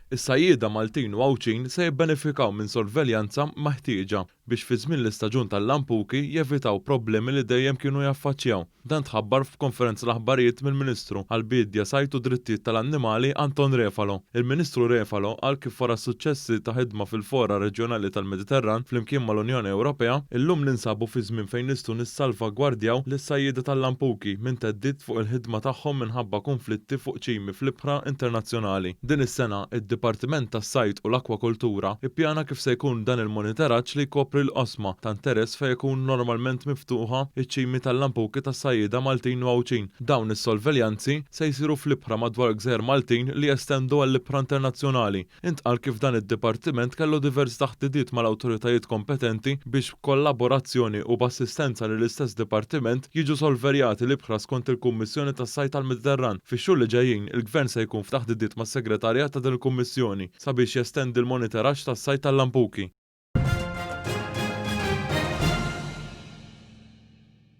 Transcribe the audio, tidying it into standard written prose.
Is-sajjieda Maltin u Għawdxin se jibbenefikaw minn sorveljanza meħtieġa biex fi żmien l-istaġun tal-lampuki jevitaw problemi li dejjem kienu jaffaċċjaw. Dan tħabbar f'konferenza l-aħbarijiet mill-Ministru għall-Biedja, Sajd u Drittijiet tal-Annimali Anton Refalo. Il-Ministru Refalo qal kif wara s-suċċessi ta' ħidma fil-fora reġjonali tal-Mediterran flimkien mal-Unjoni Ewropea, illum ninsabu fi żmien fejn nistgħu nissalvagwardjaw lis-sajjieda tal-lampuki minn theddid fuq il-ħidma tagħhom minħabba kunflitti fuq ċimi fl-ibħra internazzjonali. Din is-sena, id-Dipartiment tas-Sajd u l-Akwakultura ippjana kif se jkun dan il-monitoraġġ li jkopri l-oqsma ta' interess fejn ikunu normalment miftuħa ċ-ċimi tal-lampuki tas-sajjieda Maltin u Għawdxin. Dawn is-sorveljanzi se jsiru fl-ibħra madwar il-gżejjer Maltin li jestendu għall-ibħra internazzjonali. Intqal kif dan id-dipartiment kellu diversi taħdidiet mal-awtoritajiet kompetenti biex b'kollaborazzjoni u b'assistenza lill-istess dipartiment jiġu sorveljati l-ibħra skont il-Kummissjoni tas-Sajd tal-Mediterran. Fix-xhur li ġejjin, il-Gvern se jkun f'taħdidiet mas-Segretarjat ta' din il-Kummissjoni sabiex jestendi l-monitoraġġ tas-sajd tal-lampuki.